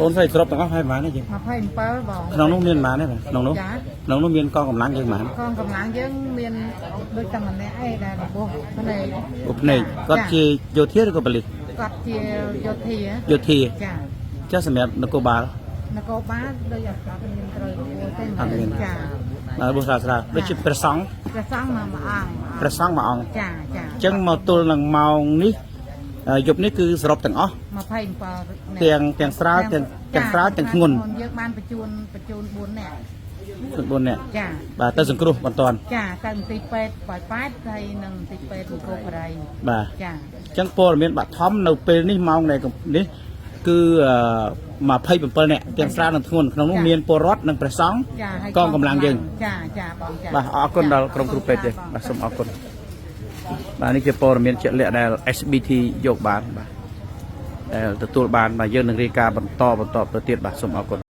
អូនស្អីសរុបទាំងអស់ហើយប៉ុន្មានទេយើង 27បង ក្នុងនោះមានប៉ុន្មានទេបាទក្នុងនោះ ចា ក្នុងនោះមានកងកម្លាំងយើងប៉ុន្មា កងកម្លាំងយើងមានដូចតែម្នាក់ឯងដែលរបួសភ្នែក នឧបនេកគាត់ជាយោធាឬក៏ប៉ូលីស គាត់ជាយោធា យោធា ចា ចាស់សម្រាប់នគរបាល នគរបាលដូចអត់មានត្រូវរបួសទេ អត់មាន ចា បាទរបួសស្រាលស្រាលដូចជាព្រះសង្ឃ ព្រះសង្ឃមកមួយអង្គ ព្រះសង្ឃមួយអង្គ ចាចា អញ្ចឹងមកទល់នឹងម៉ោងនេះយប់នេះគឺសរុបទាំងអស់ 27នាក់ ទាំងទាំងស្រាលទាំងទាំងស្រាលទាំងធ្ងន់ យើងបានបញ្ជូនបញ្ជូន4នាក់ ធ្ងន់4នាក់ ចា បាទទៅសង្គ្រោះបន្ទាន់ ចាទៅមន្ទីរពេទ្យប៉ោយប៉ែតហើយនិងមន្ទីរពេទ្យមង្គលបរិយ បាទ ចា អញ្ចឹងព័ត៌មានបឋមនៅពេលនេះម៉ោងដែលនេះគឺ27នាក់ទាំងស្រាលនិងធ្ងន់ក្នុងនោះមានពលរដ្ឋនិងព្រះសង្ឃ ចាហើយក ងកម្លាំងយើង ចាចាបងចា បាទអរគុណដល់ក្រុមគ្រូពេទ្យទេបាទសូមអរគុណបាទនេះជាព័ត៌មានជាក់លាក់ដែល SBT យកបានបាទដែលទទួលបានបាទយើងនឹងរាយការណ៍បន្តបន្តទៅទៀតបាទសូមអរគុណ។